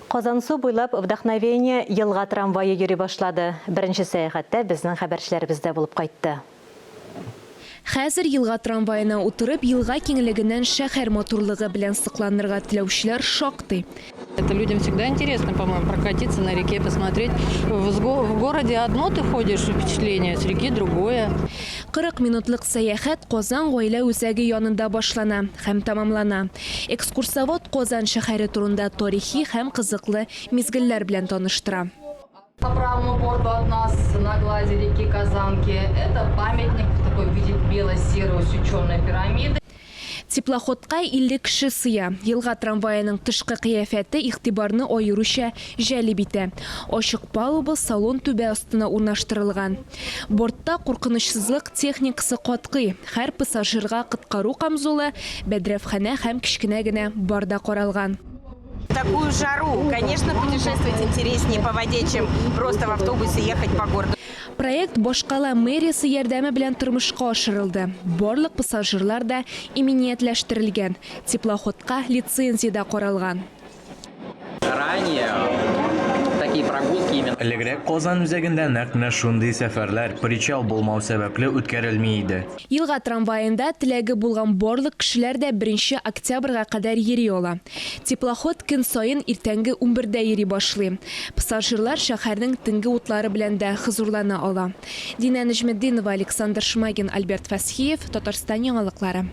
Казансу буйлап Вдохновение елга трамвае йөри башлады. Беренче сәяхәттә безнең хәбәрчеләребез дә булып кайтты. Хәзер елга трамваена утырып, елга киңлегеннән шәһәр матурлыгы белән сокланырга теләүчеләр шактый. Это людям всегда интересно, по-моему, прокатиться на реке, посмотреть. В городе одно ты ходишь, впечатление, с реки другое. 40 минутлык сәяхәт Казан гаилә үзәге янында башлана һәм тәмамлана. Экскурсовод Казан шәһәре турында тарихи һәм кызыклы мизгелләр белән таныштыра. По правому борту от нас на глади реки Казанки это памятник в такой виде бело-серой усеченной пирамиды. Теплоходка 50 кеше сыя. Елга трамваеның тышкы кыяфәте игътибарны аеруча җәлеп итә. Ачык палуба салон түбә астына урнаштырылган. Бортта куркынычсызлык техникасы катгый, һәр пассажирга коткару камзулы, бәдрәфханә һәм кечкенә генә бар да каралган. В такую жару, конечно, путешествовать интереснее по воде, чем просто в автобусе ехать по городу. Проект башкала мэриясе ярдәме белән тормышка ашырылды. Барлык пассажирлар да иминиятләштерелгән, теплоходка лицензия дә каралган. Ранее такие прогулки именно. Элегрәк Казан үзәгендә нәкъ менә шундый сәфәрләр, причал булмау сәбәпле, үткәрелми иде. Елга трамваенда теләге булган барлык кешеләр дә беренче октябрьгә кадәр йөри ала. Теплоход көн саен иртәнге унбердә йөри башлый. Пассажирлар шәһәрнең төнге утлары белән дә хозурлана ала. Динә Нәҗметдинова, Александр Шмагин, Альберт Фәсхиев, Татарстан яңалыклары.